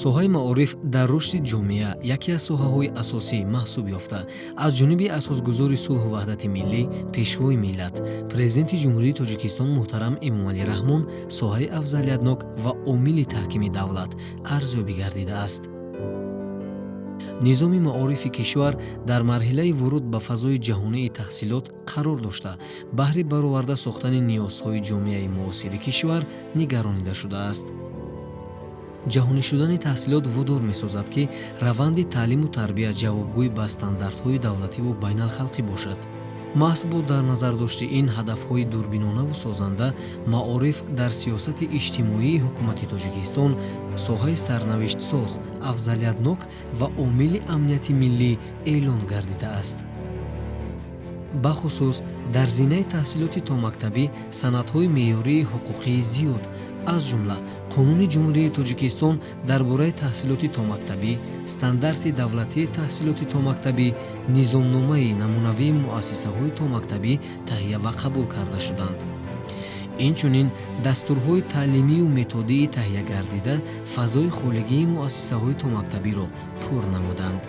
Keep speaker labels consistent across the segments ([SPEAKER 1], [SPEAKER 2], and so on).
[SPEAKER 1] Соҳаи маориф дар рушди ҷомеа яке аз соҳаҳои асосӣ маҳсуб ёфта, аз ҷониби асосгузори сулҳу ваҳдати миллӣ, Пешвои миллат, Президенти Ҷумҳурии Тоҷикистон муҳтарам Эмомалӣ Раҳмон соҳаи афзалиятнок ва омили таҳкими давлат арзёбӣ гардидааст. Низоми маорифи кишвар дар марҳилаи вуруд ба фазои ҷаҳонии таҳсилот қарор дошта, баҳри бароварда сохтани ниёзҳои ҷомеаи муосири кишвар нигаронида шудааст. Ҷаҳонӣ шудани таҳсилот водор месозад, ки раванди таълиму тарбия ҷавобгӯй ба стандартҳои давлативу байналхалқӣ бошад. Маҳз бо дар назардошти ин ҳадафҳои дурбинонаву созанда, маориф дар сиёсати иҷтимоии ҳукумати Тоҷикистон соҳаи сарнавиштсоз, афзалиятнок ва омили амнияти миллӣ эълон гардидааст. Бахусус дар зинаи таҳсилоти томактабӣ санадҳои меъёрии ҳуқуқии зиёд, аз ҷумла Қонуни Ҷумҳурии Тоҷикистон дар бораи таҳсилоти томактабӣ, стандарти давлатии таҳсилоти томактабӣ, низомномаи намунавии муассисаҳои томактабӣ таҳия ва қабул карда шуданд. Инчунин дастурҳои таълимию методии таҳия гардида фазои холигии муассисаҳои томактабиро пур намуданд.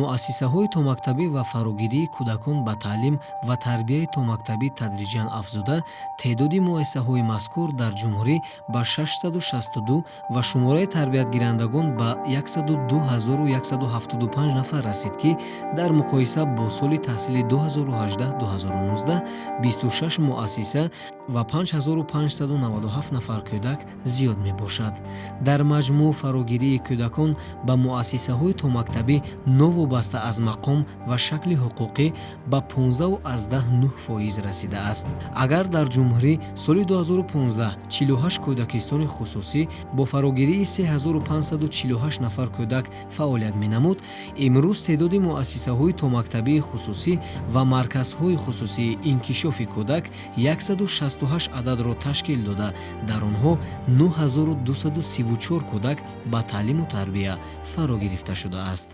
[SPEAKER 1] Муассисаҳои томактабӣ ва фарогирии кӯдакон ба таълим ва тарбияи томактабӣ тадриҷан афзуда, теъдоди муассисаҳои мазкур дар ҷумҳурӣ ба 662 ва шумораи тарбиятгирандагон ба 102 175 нафар расид, ки дар муқоиса бо соли таҳсили 2018-2019 26 муассиса ва 5597 нафар кӯдак зиёд мебошад. Дар маҷмӯъ фарогирии кӯдакон ба муассисаҳои томактабӣ новобаста аз мақом ва шакли ҳуқуқӣ ба 15,9% расидааст. Агар дар ҷумҳурӣ соли 2015 48 кӯдакистони хусусӣ бо фарогирии 3548 нафар кӯдак фаъолият менамуд, имрӯз теъдоди муассисаҳои томактабии хусусӣ ва марказҳои хусусии инкишофи кӯдак 168 ададро ташкил дода, дар онҳо 9234 кӯдак ба таълиму тарбия фаро гирифта шудааст.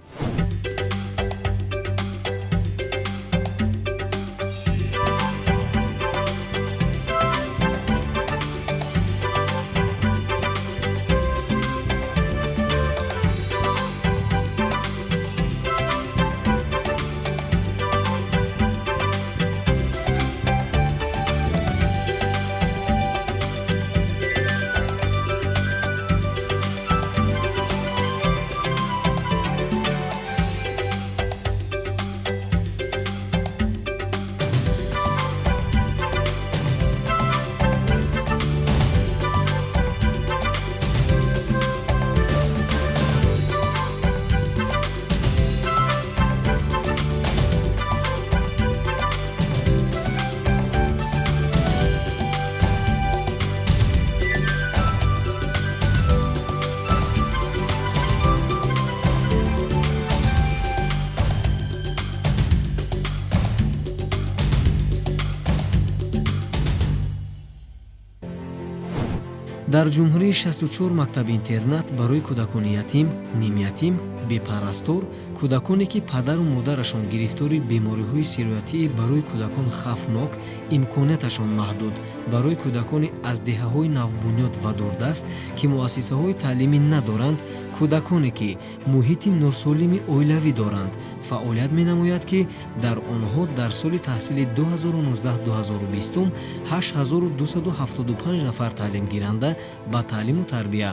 [SPEAKER 1] Дар ҷумҳурӣ 64 мактаби интернат барои кӯдакони ятим, нимятим, бепарастор, кӯдаконе, ки падару модарашон гирифтори бемориҳои сироятии барои кӯдакон хавфнок, имконияташон маҳдуд, барои кӯдакони аз деҳаҳои навбунёд ва дурдаст, ки муассисаҳои таълимӣ надоранд, кӯдаконе, ки муҳити носолими оилавӣ доранд, фаъолият менамояд, ки дар онҳо дар соли таҳсили 2019-2020 8275 нафар таълимгиранда ба таълиму тарбия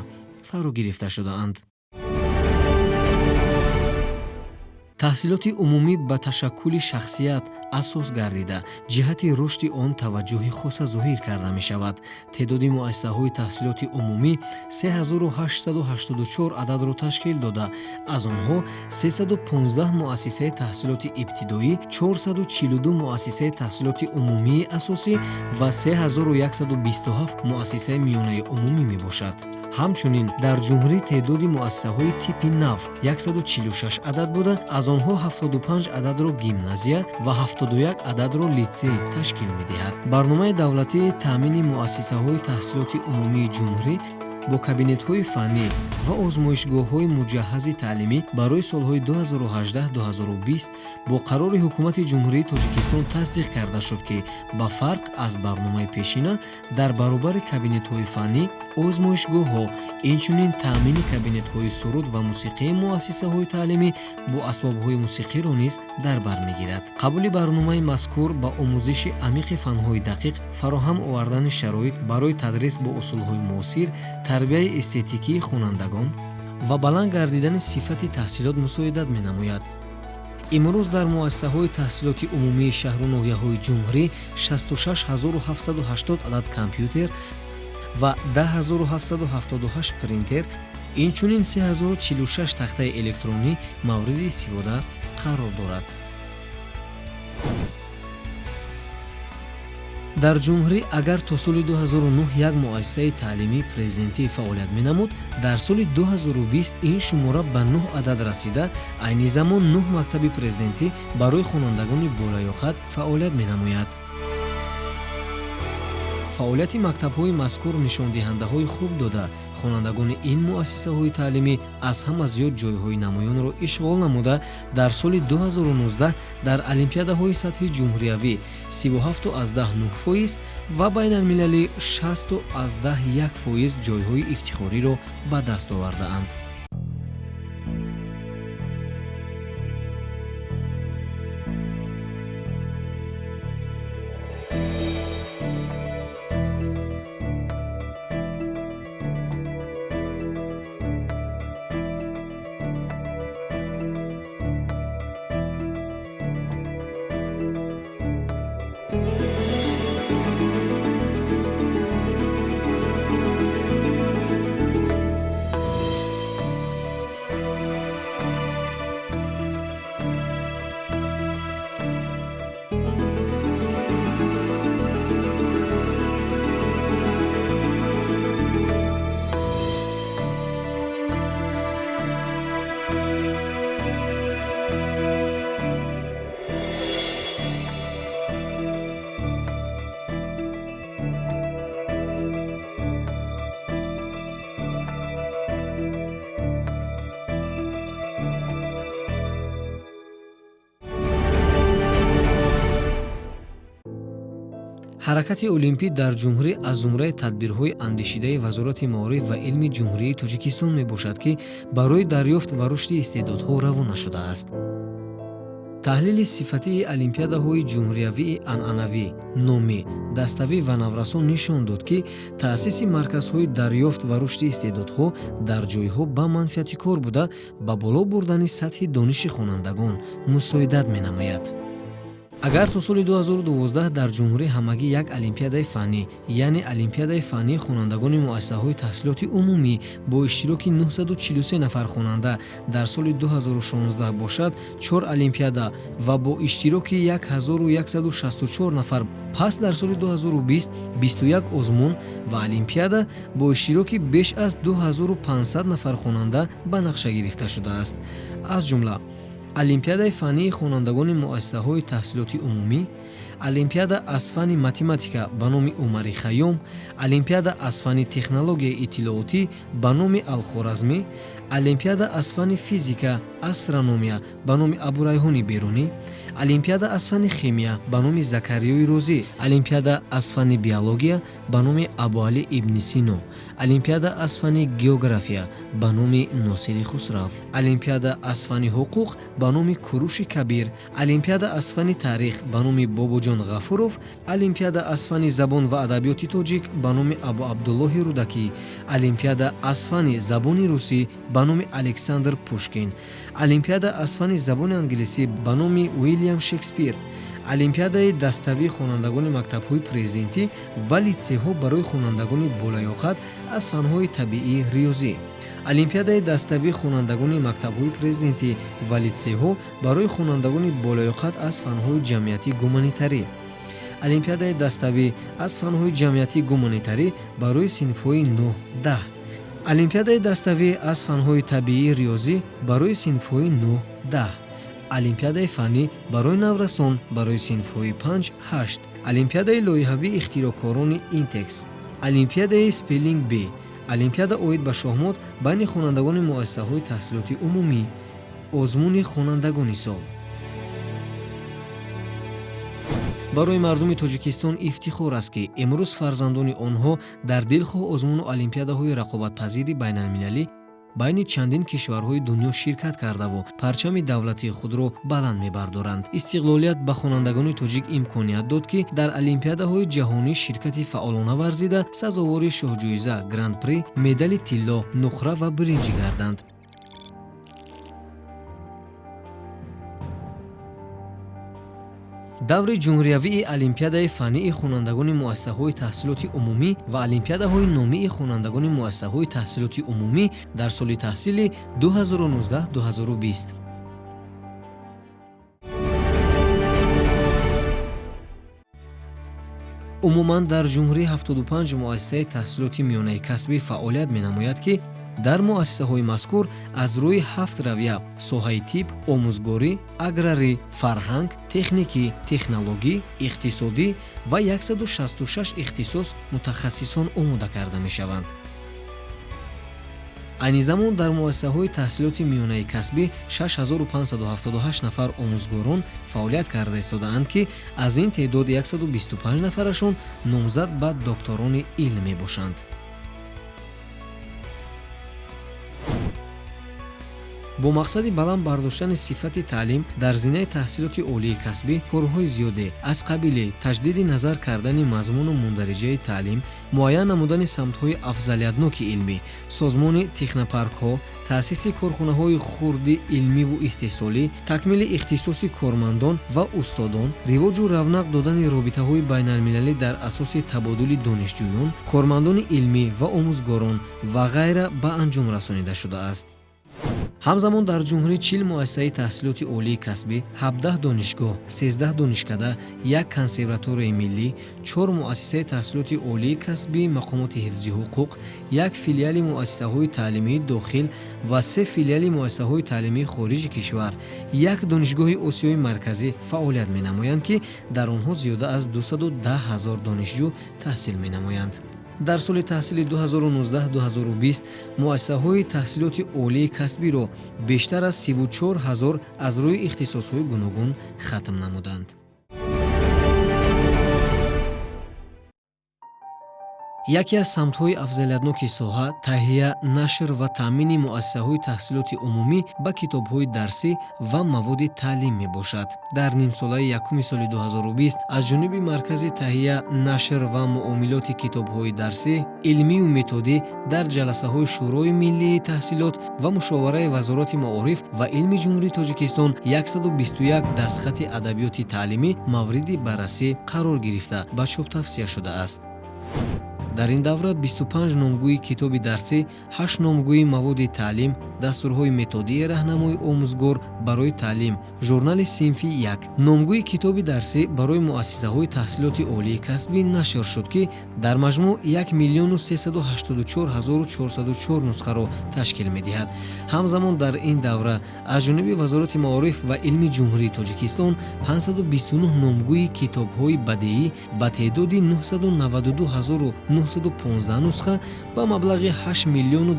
[SPEAKER 1] фаро гирифта шудаанд. Таҳсилоти умумӣ ба ташаккули шахсият асос гардида, ҷиҳати рушди он таваҷҷӯҳи хоса зоҳир карда мешавад. Теъдоди муассисаҳои таҳсилоти умумӣ 3884 ададро ташкил дода, аз онҳо 315 муассисаи таҳсилоти ибтидоӣ, 442 муассисаи таҳсилоти умумии асосӣ ва 3127 муассисаи миёнаи умумӣ мебошад. Ҳамчунин дар ҷумҳурӣ теъдоди муассисаҳои типи нав 146 адад буда, аз онҳо 75 ададро гимназия ва 71 ададро литсей ташкил медиҳад. Барномаи давлатии таъмини муассисаҳои таҳсилоти умумии ҷумҳурӣ бо кабинетҳои фаннӣ ва озмоишгоҳҳои муҷаҳҳази таълимӣ барои солҳои 2018-2020 бо қарори Ҳукумати Ҷумҳурии Тоҷикистон тасдиқ карда шуд, ки ба фарқ аз барномаи пешина дар баробари кабинетҳои фаннӣ, озмоишгоҳҳо, инчунин таъмини кабинетҳои суруд ва мусиқии муассисаҳои таълимӣ бо асбобҳои мусиқиро низ дар бар мегирад. Қабули барномаи мазкур ба омӯзиши амиқи фанҳои дақиқ, фароҳам овардани шароит барои тадрис бо усулҳои муосир, тарбияи эстетикии хонандагон ва баланд гардидани сифати таҳсилот мусоидат менамояд. Имрӯз дар муассисаҳои таҳсилоти умумии шаҳру ноҳияҳои ҷумҳурӣ 66780 адад компютер ва 10778 принтер, инчунин 3046 тахтаи электронӣ мавриди истифода қарор дорад. Дар ҷумҳурӣ агар то соли 2009 як муассисаи таълимии президентӣ фаъолият менамуд, дар соли 2020 ин шумора ба 9 адад расида, айни замон 9 мактаби президентӣ барои хонандагони болаёқат фаъолият менамояд. Фаъолияти мактабҳои мазкур нишондиҳандаҳои хуб дода, хонандагони ин муассисаҳои таълимӣ аз ҳама зиёд ҷойҳои намоёнро ишғол намуда, дар соли 2019 дар олимпиадаҳои сатҳи ҷумҳуриявӣ 37,9% ва байналмилалӣ 60,1% ҷойҳои ифтихориро ба даст овардаанд. Ҳаракати олимпӣ дар ҷумҳурӣ аз зумраи тадбирҳои андешидаи Вазорати маориф ва илми Ҷумҳурии Тоҷикистон мебошад, ки барои дарёфт ва рушди истеъдодҳо равона шудааст. Таҳлили сифатии олимпиадаҳои ҷумҳуриявии анъанавӣ, номӣ, daставӣ ва наврасон нишон дод, ки таъсиси марказҳои дарёфт ва рушди истеъдодҳо дар ҷойҳо ба манфиати кор буда, ба боло бурдани сатҳи дониши хонандагон мусоидат менамояд. Агар то соли 2012 дар ҷумҳурӣ ҳамагӣ як олимпиадаи фаннӣ, яъне олимпиадаи фаннии хонандагони муассисаҳои таҳсилоти умумӣ бо иштироки 943 нафар хонанда дар соли 2016 бошад, чор олимпиада ва бо иштироки 1164 нафар, пас дар соли 2020 21 озмун ва олимпиада бо иштироки беш аз 2500 нафар хонанда ба нақша гирифта шудааст. Аз ҷумла олимпиадаи фаннии хонандагони муассисаҳои таҳсилоти умумӣ, олимпиада аз фанни математика ба номи Умари Хайём, олимпиада аз фанни технологияи иттилоотӣ ба номи Алхоразмӣ, олимпиада аз фанни физика астрономия ба номи Абурайҳони Берунӣ, олимпиада аз фанни химия ба номи Закариёи Розӣ, олимпиада аз фанни биология ба номи Абуалӣ ибни Сино, олимпиада аз фанни география ба номи Носири Хусрав, олимпиада аз фанни ҳуқуқ ба номи Куруши Кабир, олимпиада аз фанни таърих ба номи Бобоҷон Ғафуров, олимпиада аз фанни забон ва адабиёти тоҷик ба номи Абуабдуллоҳи Рӯдакӣ, олимпиада аз фанни забони русӣ ба номи Александр Пушкин, олимпиада аз фанни забони англисӣ ба номи Уилям Шекспир, олимпиадаи даставии хонандагони мактабҳои президентӣ ва литсейҳо барои хонандагони болаёқат аз фанҳои табиӣ, риёзӣ, олимпиадаи даставии хонандагони мактабҳои президентӣ ва литсейҳо барои хонандагони болаёқат аз фанҳои ҷамъиятӣ гуманитарӣ, олимпиадаи даставӣ аз фанҳои ҷамъиятӣ гуманитарӣ барои синфҳои 9-10, олимпиадаи даставӣ аз фанҳои табиӣ, риёзӣ барои синфҳои 9-10, олимпиадаи фаннӣ барои наврасон барои синфҳои 5-8, олимпиадаи лоиҳавии ихтироъкорони Интекс, олимпиадаи Spelling Bee. Олимпиада оид ба шоҳмот байни хонандагони муассисаҳои таҳсилоти умумӣ. Озмуни хонандагони сол. Барои мардуми Тоҷикистон ифтихор аст, ки имрӯз фарзандони онҳо дар дилхоҳ озмуну олимпиадаҳои рақобатпазири байналмилалӣ байни чандин кишварҳои дунё ширкат кардаву парчами давлатии худро баланд мебардоранд. Истиқлолият ба хонандагони тоҷик имконият дод, ки дар олимпиадаҳои ҷаҳонӣ ширкати фаъолона варзида, сазовори шоҳҷоиза, гран-при, медали тилло, нуқра ва биринҷӣ гарданд. Даври ҷумҳуриявии олимпиадаи фаннии хонандагони муассисаҳои таҳсилоти умумӣ ва олимпиадаҳои номии хонандагони муассисаҳои таҳсилоти умумӣ дар соли таҳсили 2019-2020. Умуман дар ҷумҳурӣ 75 муассисаи таҳсилоти миёнаи касбӣ фаъолият менамояд, ки дар муассисаҳои мазкур аз рӯи 7 равия соҳаи тиб, омӯзгорӣ, аграрӣ, фарҳанг, техникӣ, технологӣ, иқтисодӣ ва 166 ихтисос мутахассисон омода карда мешаванд. Айни замон дар муассисаҳои таҳсилоти миёнаи касбӣ 6578 нафар омӯзгорон фаъолият карда истодаанд, ки аз ин теъдод 125 нафарашон номзад ба докторони илм мебошанд. Бо мақсади баланд бардоштани сифати таълим дар зинаи таҳсилоти олии касбӣ корҳои зиёде аз қабили таҷдиди назар кардани мазмуну мундариҷаи таълим, муайян намудани самтҳои афзалиятноки илмӣ, созмони технопаркҳо, таъсиси корхонаҳои хурди илмиву истеҳсолӣ, такмили ихтисоси кормандон ва устодон, ривоҷу равнақ додани робитаҳои байналмилалӣ дар асоси табодули донишҷӯён, кормандони илмӣ ва омӯзгорон ва ғайра ба анҷом расонида шудааст. Ҳамзамон дар ҷумҳурӣ 40 муассисаи таҳсилоти олии касбӣ, 17 донишгоҳ, 13 донишкада, 1 консерваторияи миллӣ, 4 муассисаи таҳсилоти олии касбии мақомоти ҳифзи ҳуқуқ, 1 филиали муассисаҳои таълимии дохил ва 3 филиали муассисаҳои таълимии хориҷи кишвар, 1 донишгоҳи Осиёи Марказӣ фаъолият менамоянд, ки дар онҳо зиёда аз 210 ҳазор донишҷӯ таҳсил менамоянд. Дар соли таҳсили 2019-2020 муассисаҳои таҳсилоти олии касбиро бештар аз 34 ҳазор аз рӯи ихтисосҳои гуногун хатм намуданд. Яке аз самтҳои афзалиятноки соҳа таҳия, нашр ва таъмини муассисаҳои таҳсилоти умумӣ ба китобҳои дарсӣ ва маводи таълим мебошад. Дар нимсолаи якуми соли 2020 аз ҷониби Маркази таҳия, нашр ва муомилоти китобҳои дарсӣ, илмию методӣ дар ҷаласаҳои Шӯрои миллии таҳсилот ва мушовараи Вазорати маориф ва илми Ҷумҳурии Тоҷикистон 121 дастхати адабиёти таълимӣ мавриди баррасӣ қарор гирифта ба чоп тавсия шудааст. Дар ин давра 25 номгӯи китоби дарсӣ, 8 номгӯи маводи таълим, дастурҳои методии раҳнамои омӯзгор барои таълим, журнали синфи 1, номгӯи китоби дарсӣ барои муассисаҳои таҳсилоти олии касбӣ нашр шуд, ки дар маҷмӯъ 1 384 404 нусхаро ташкил медиҳад. Ҳамзамон дар ин давра аз ҷониби Вазорати маориф ва илми Ҷумҳурии Тоҷикистон 529 номгӯи китобҳои бадеӣ ба теъдоди 992 915 нусха ба маблағи 8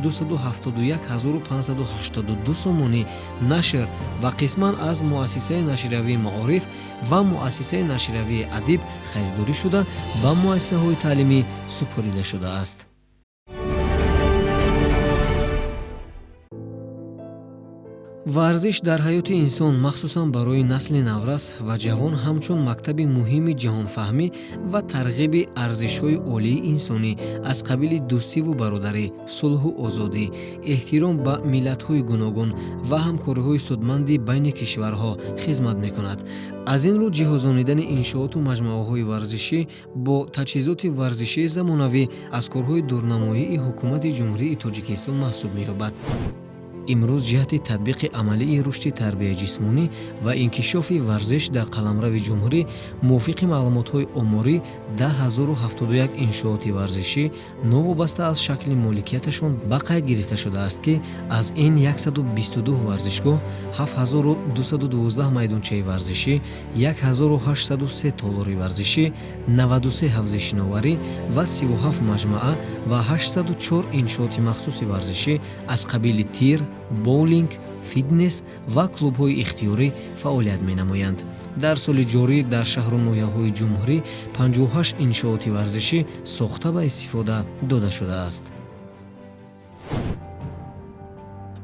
[SPEAKER 1] 271 582 сомонӣ нашр ва қисман аз муассисаи нашриявии Маориф ва муассисаи нашриявии Адиб харидорӣ шуда ба муассисаҳои таълимӣ супорида шудааст. Варзиш дар ҳаёти инсон, махсусан барои насли наврас ва ҷавон, ҳамчун мактаби муҳими ҷаҳонфаҳмӣ ва тарғиби арзишҳои олии инсонӣ аз қабили дӯстиву бародарӣ, сулҳу озодӣ, эҳтиром ба миллатҳои гуногун ва ҳамкориҳои судманди байни кишварҳо хизмат мекунад. Аз ин рӯ ҷиҳозонидани иншооту маҷмӯаҳои варзишӣ бо таҷҳизоти варзишии замонавӣ аз корҳои дурнамоии ҳукумати Ҷумҳурии Тоҷикистон маҳсуб меёбад. Имрӯз ҷиҳати татбиқи амалии рушди тарбияи ҷисмонӣ ва инкишофи варзиш дар қаламрави ҷумҳурӣ мувофиқи маълумотҳои оморӣ 10 071 иншооти варзишӣ новобаста аз шакли моликияташон ба қайд гирифта шудааст, ки аз ин 122 варзишгоҳ, 7212 майдончаи варзишӣ, 1803 толори варзишӣ, 93 ҳавзи шиноварӣ ва 37 маҷмаа ва 804 иншооти махсуси варзишӣ аз қабили тир, боулинг, фитнес ва клубҳои ихтиёрӣ фаъолият менамоянд. Дар соли ҷорӣ дар шаҳру ноҳияҳои ҷумҳурӣ 58 иншооти варзишӣ сохта ба истифода дода шудааст.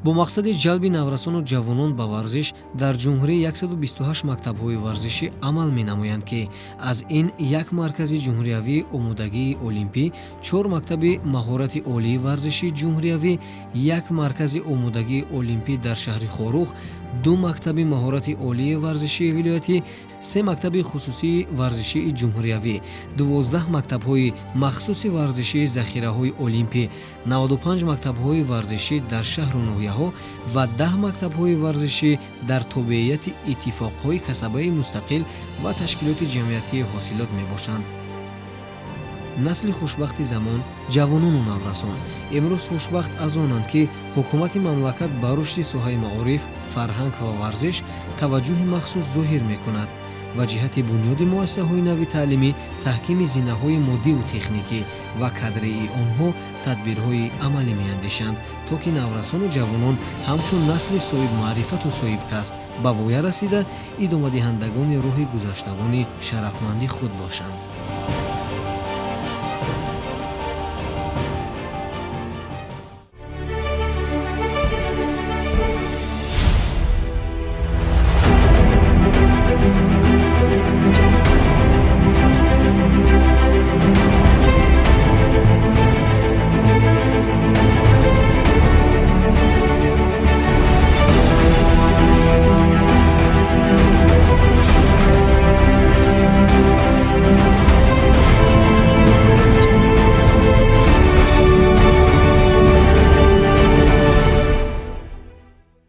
[SPEAKER 1] Бо мақсади ҷалби наврасону ҷавонон ба варзиш дар ҷумҳурӣ 128 мактабҳои варзишӣ амал менамоянд, ки аз ин як маркази ҷумҳуриявии омодагии олимпӣ, чор мактаби маҳорати олии варзишии ҷумҳуриявӣ, як маркази омодагии олимпӣ дар шаҳри Хоруғ, ду мактаби маҳорати олии варзишии вилоятӣ, се мактаби хусусии варзишии ҷумҳуриявӣ, 12 мактабҳои махсуси варзишии захираҳои олимпӣ, 95 мактабҳои варзишӣ дар шаҳру ноҳияҳо ва 10 мактабҳои варзишӣ дар тобеияти иттифоқҳои касабаи мустақил ва ташкилоти ҷамъиятии ҳосилот мебошанд. Насли хушбахти замон, ҷавонону наврасон, имрӯз хушбахт аз онанд, ки ҳукумати мамлакат ба рушди соҳаи маориф, фарҳанг ва варзиш таваҷҷӯҳи махсус зоҳир мекунад ва ҷиҳати бунёди муассисаҳои нави таълимӣ, таҳкими зинаҳои моддиву техникӣ ва кадрии онҳо тадбирҳои амалӣ меандешанд, то ки наврасону ҷавонон ҳамчун насли соҳибмаърифату соҳибкасб ба воя расида, идомадиҳандагони роҳи гузаштагони шарафманди худ бошанд.